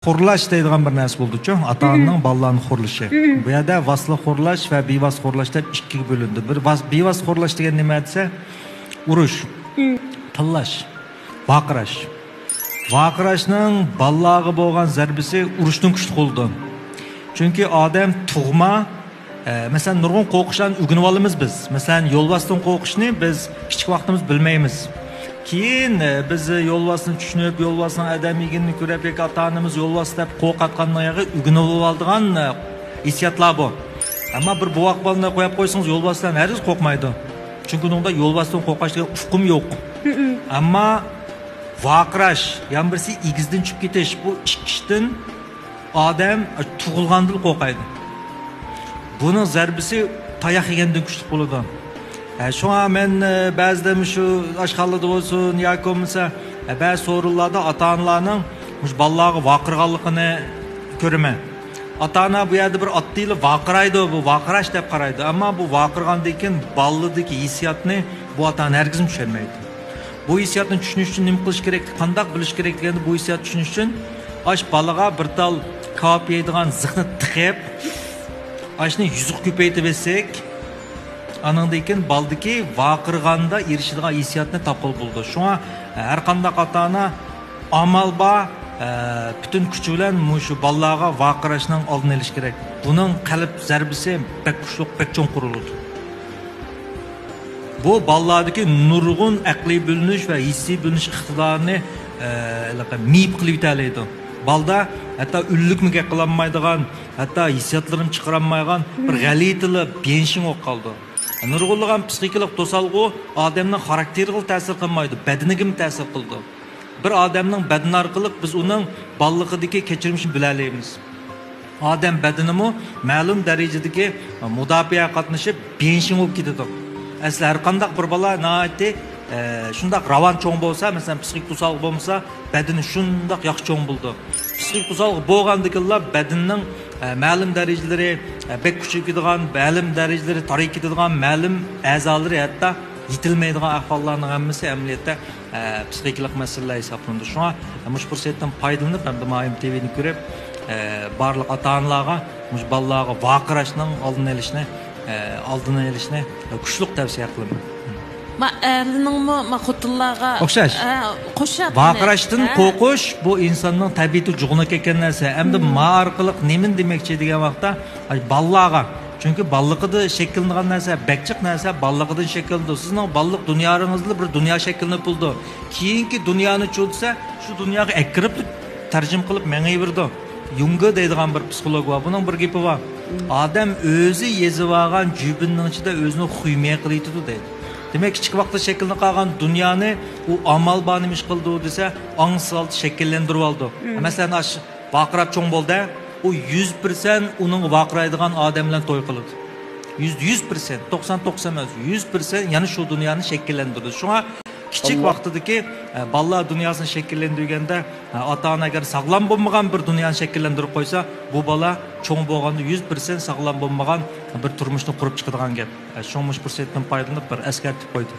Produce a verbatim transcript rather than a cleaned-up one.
خورلاش دەيدىغان بىر نەرسە بولىدۇچۇ، ئاتا-ئانىنىڭ بالىلارنى خورلىشى. بۇ يەردە ۋاسىتىلىك خورلاش ۋە بىۋاسىتە خورلاش دەپ ئىككىگە بۆلۈنىدۇ. بىر ۋاس-، بىۋاسىتە خورلاش دېگەن نېمە دېسە، ئۇرۇش، تىللاش، ۋارقىراش. ۋارقىراشنىڭ بالىلارغا بولغان زەربىسى ئۇرۇشتىن كۈچلۈك بولىدۇ. چۈنكى ئادەم تۇغما، ئە، مەسىلەن، نۇرغۇن قورقۇشلارنى ئۆگىنىۋالىمىز بىز. مەسىلەن، يولۋاستىن قورقۇشنى بىز كىچىك ۋاقتىمىز بىلمەيمىز. كېيىن، ئە، بىز يولۋاستىن چۈشىنىپ، يولۋاستىن ئادەم يېگىنىنى كۆرۈپ ياكى ئاتا-ئانىمىز يولۋاس دەپ قورقۇتقاندىن كېيىن ئۆگىنىۋالىدىغان، ئە، ھېسسىياتلار بۇ. ئەمما بىر بوۋاق بالىنى قويۇپ قويسىڭىز، يولۋاستىن ھەرگىز قورقمايدۇ. چۈنكى ئۇنىڭدا يولۋاستىن قورقۇش دېگەن ئۇقۇم يوق. ئەمما ۋارقىراش، يەنە بىرسى ئېگىزدىن چۈشۈپ كېتىش، بۇ ئىككى ئىشتىن ئادەم تۇغۇلغاندىلا قورقايدۇ. بۇنىڭ زەربىسى تاياق يېگەندىن كۈچلۈك بولىدۇ. ئە، شۇڭا مەن، ئە، بەزىدە مۇشۇ ئاشخانىلاردا بولسۇن ياكى بولمىسا، ئە، بەزى سورۇنلاردا ئاتا-ئانىلارنىڭ مۇشۇ بالىلارغا ۋارقىرىغانلىقىنى كۆرىمەن. ئاتا-ئانا بۇ يەردە بىر ئاتتىلا ۋارقىرايدۇ، بۇ ۋارقىراش دەپ قارايدۇ. ئەمما بۇ ۋارقىرىغاندىن كېيىن بالىدىكى ھېسسىياتنى بۇ ئاتا-ئانا ھەرگىزمۇ چۈشەنمەيدۇ. بۇ ھېسسىياتنى چۈشىنىش ئۈچۈن نېمە قىلىش كېرەك، قانداق بىلىش كېرەك دېگەندە، بۇ ھېسسىياتنى چۈشىنىش ئۈچۈن ئاش بالىغا بىر تال كاۋاپ يەيدىغان زىخنى تىقىپ، ئاشنى يۈزگە كۆپەيتىۋەتسەك، ئانىڭدىن كېيىن بالىدىكى ۋارقىرىغاندا ئېرىشىدىغان ھېسسىياتنى تاپقىلى بولىدۇ. شۇڭا ھەر قانداق ئاتا-ئانا ئامال بار، ئە، پۈتۈن كۈچى بىلەن مۇشۇ بالىلارغا ۋارقىراشنىڭ ئالدىنى ئېلىش كېرەك. بۇنىڭ قەلب زەربىسى بەك كۈچلۈك، بەك چوڭقۇر بولىدۇ. بۇ بالىلاردىكى نۇرغۇن ئەقلىي بۆلۈنۈش ۋە ھېسسىي بۆلۈنۈش ئىقتىدارىنى، ئە، ھېلىقى مېيىپ قىلىۋېتەلەيدۇ. بالىدا ھەتتا ئۈنلۈكمۇ گەپ قىلالمايدىغان، ھەتتا ھېسسىياتلىرىنى چىقىرالمايدىغان بىر غەلىتىلا بيەنشىڭ بولۇپ قالىدۇ. نۇرغۇنلىغان پسىخىكىلىق توسالغۇ ئادەمنىڭ خاراكتېرىغىلا تەسىر قىلمايدۇ، بەدىنىگىمۇ تەسىر قىلىدۇ. بىر ئادەمنىڭ بەدىنى ئارقىلىق بىز ئۇنىڭ بالىلىقىدىكى كەچۈرمىشىنى بىلەلەيمىز. ئادەم بەدىنىمۇ مەلۇم دەرىجىدىكى مۇداپىئە قاتنىشى بيەنشىڭ بولۇپ كېتىدۇ. ئەسلى ھەر قانداق بىر بالا ناھايىتى، ئە، شۇنداق راۋان چوڭ بولسا، مەسىلەن، پسىخىك توسالغۇ بولمىسا، بەدىنى شۇنداق ياخشى چوڭ بولىدۇ. پسىخىك توسالغۇ بولغاندىكىنلا بەدىنىنىڭ، ئە، مەلۇم دەرىجىلىرى، ئە، بەك كۈچىيىپ كېتىدىغان، مەلۇم دەرىجىلىرى تارىيىپ كېتىدىغان، مەلۇم ئەزالىرى ھەتتا يېتىلمەيدىغان ئەھۋاللارنىڭ ھەممىسى ئەمەلىيەتتە، ئە، پسىخىكىلىق مەسىلىلەر ھېسابلىنىدۇ. شۇڭا مۇشۇ پۇرسەتتىن پايدىلىنىپ، ھەمدە ماھىم تىۋىنى كۆرۈپ، ئە، بارلىق ئاتا-ئانىلارغا مۇشۇ بالىلارغا ۋارقىراشنىڭ ئالدىنى ئېلىشنى، ئە، ئالدىنى ئېلىشنى كۈچلۈك تەۋسىيە قىلىمەن. ما ئەرلىنىڭمۇ، ما خوتۇنلارغا ئوخشاش. ئە، قوشۇپ ۋارقىراشتىن ھە؟ قورقۇش بۇ ئىنساننىڭ تەبىئىتى جۇغۇنۇپ كەتكەن نەرسە. ئەمدى ما ئارقىلىق نېمىنى دېمەكچى دېگەن ۋاقىتتا، ئاي، بالىلارغا. چۈنكى بالىلىقىدا شەكىللىنىدىغان نەرسە، بەك جىق نەرسە بالىلىقىدىن شەكىللىنىدۇ. سىزنىڭ بالىلىق دۇنياڭىزدا بىر دۇنيا شەكىللىنىپ بولىدۇ. كېيىنكى دۇنيانى چۇ دېسە، شۇ دۇنياغا ئەكىرىپ تەرجىمە قىلىپ مېڭىۋېرىدۇ. يۇڭگې دەيدىغان بىر پسىخولوگ بار، بۇنىڭ بىر گېپى بار. ئادەم ئۆزى يېزىۋالغان جۈبىنىڭ ئىچىدە ئۆزىنى خۇيمىيە قىلىۋېتىدۇ دەيدۇ. دېمەك، كىچىك ۋاقىتتا شەكىللىنىپ قالغان دۇنيانى ئۇ ئامال بار نېمە ئىش قىلىدۇ دېسە، ئاڭسىز ھالدا شەكىللەندۈرۈۋالىدۇ. مەسىلەن، ئاش ۋارقىراپ چوڭ بولدى، ئۇ يۈز پىرسەنت ئۇنىڭغا ۋارقىرايدىغان ئادەم بىلەن توي قىلىدۇ. يۈز، يۈز پىرسەنت، توقسان توقسان ئەمەس، يۈز پىرسەنت يەنە شۇ دۇنيانى شەكىللەندۈرىدۇ. شۇڭا كىچىك ۋاقتىدىكى، ئە، بالىلار دۇنياسىنى شەكىللەندۈرگەندە، ئە، ئاتا-ئانا ئەگەر ساغلام بولمىغان بىر دۇنيانى شەكىللەندۈرۈپ قويسا، بۇ بالا چوڭ بولغاندا يۈز پىرسەنت ساغلام بولمىغان بىر تۇرمۇشنى قۇرۇپ چىقىدىغان گەپ. ئە، شۇڭا مۇشۇ پۇرسەتتىن پايدىلىنىپ بىر ئەسكەرتىپ قويدۇم.